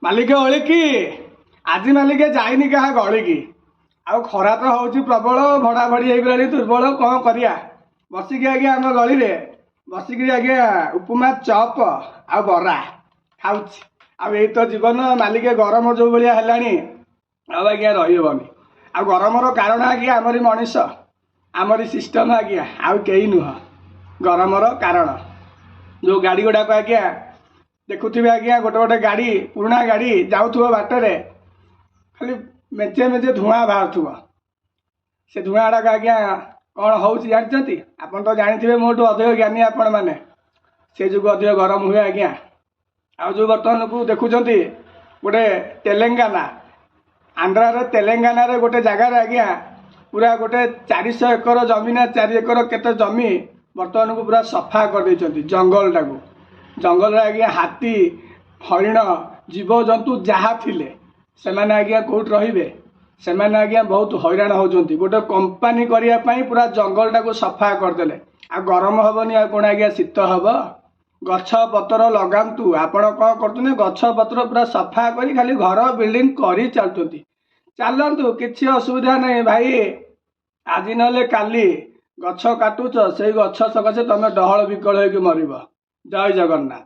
ମାଲିକ ଓଳିକି ଆଜି ମାଲିକ ଯାଇନି କାହା ଗଳିକି। ଆଉ ଖରା ତ ହେଉଛି ପ୍ରବଳ, ଭଡ଼ା ଭଡ଼ି ହେଇଗଲାଣି ଦୁର୍ବଳ। କ'ଣ କରିବା? ବସିକି ଆଜ୍ଞା ଆମ ଗଳିରେ ବସିକିରି ଆଜ୍ଞା ଉପମା, ଚପ୍ ଆଉ ବରା ଖାଉଛି। ଆଉ ଏଇ ତ ଜୀବନ ମାଲିକେ। ଗରମ ଯେଉଁ ଭଳିଆ ହେଲାଣି, ଆଉ ଆଜ୍ଞା ରହିହେବନି। ଆଉ ଗରମର କାରଣ ଆଜ୍ଞା ଆମରି ମଣିଷ, ଆମରି ସିଷ୍ଟମ୍ ଆଜ୍ଞା, ଆଉ କେହି ନୁହଁ ଗରମର କାରଣ। ଯେଉଁ ଗାଡ଼ି ଗୁଡ଼ାକ ଆଜ୍ଞା ଦେଖୁଥିବେ ଆଜ୍ଞା, ଗୋଟେ ଗୋଟେ ଗାଡ଼ି, ପୁରୁଣା ଗାଡ଼ି ଯାଉଥିବ ବାଟରେ, ଖାଲି ମେଞ୍ଚେ ମେଞ୍ଚେ ଧୂଆଁ ବାହାରୁଥିବ। ସେ ଧୂଆଁ ଗୁଡ଼ାକ ଆଜ୍ଞା କ'ଣ ହେଉଛି ଜାଣିଛନ୍ତି? ଆପଣ ତ ଜାଣିଥିବେ, ମୋଠୁ ଅଧିକ ଜ୍ଞାନୀ ଆପଣମାନେ। ସେ ଯୋଗୁଁ ଅଧିକ ଗରମ ହୁଏ ଆଜ୍ଞା। ଆଉ ଯେଉଁ ବର୍ତ୍ତମାନକୁ ଦେଖୁଛନ୍ତି, ଗୋଟେ ତେଲେଙ୍ଗାନା, ଆନ୍ଧ୍ରାର ତେଲେଙ୍ଗାନାରେ ଗୋଟେ ଜାଗାରେ ଆଜ୍ଞା ପୁରା ଗୋଟେ 400 ଏକର ଜମି ନା 4 ଏକର କେତେ ଜମି ବର୍ତ୍ତମାନକୁ ପୁରା ସଫା କରିଦେଇଛନ୍ତି ଜଙ୍ଗଲଟାକୁ। ଜଙ୍ଗଲରେ ଆଜ୍ଞା ହାତୀ, ହରିଣ, ଜୀବଜନ୍ତୁ ଯାହା ଥିଲେ, ସେମାନେ ଆଜ୍ଞା କେଉଁଠି ରହିବେ? ସେମାନେ ଆଜ୍ଞା ବହୁତ ହଇରାଣ ହେଉଛନ୍ତି। ଗୋଟେ କମ୍ପାନୀ କରିବା ପାଇଁ ପୁରା ଜଙ୍ଗଲଟାକୁ ସଫା କରିଦେଲେ। ଆଉ ଗରମ ହେବନି ଆଉ କ'ଣ ଆଜ୍ଞା ଶୀତ ହେବ? ଗଛ ପତ୍ର ଲଗାନ୍ତୁ। ଆପଣ କ'ଣ କରୁଛନ୍ତି? ଗଛ ପତ୍ର ପୁରା ସଫା କରି ଖାଲି ଘର ବିଲ୍ଡିଂ କରି ଚାଲୁଛନ୍ତି। ଚାଲନ୍ତୁ, କିଛି ଅସୁବିଧା ନାହିଁ ଭାଇ। ଆଜି ନହେଲେ କାଲି ଗଛ କାଟୁଛ, ସେଇ ଗଛ ସକାଶେ ତମେ ଡହଳ ବିକଳ ହେଇକି ମରିବ। ଜୟ ଜଗନ୍ନାଥ।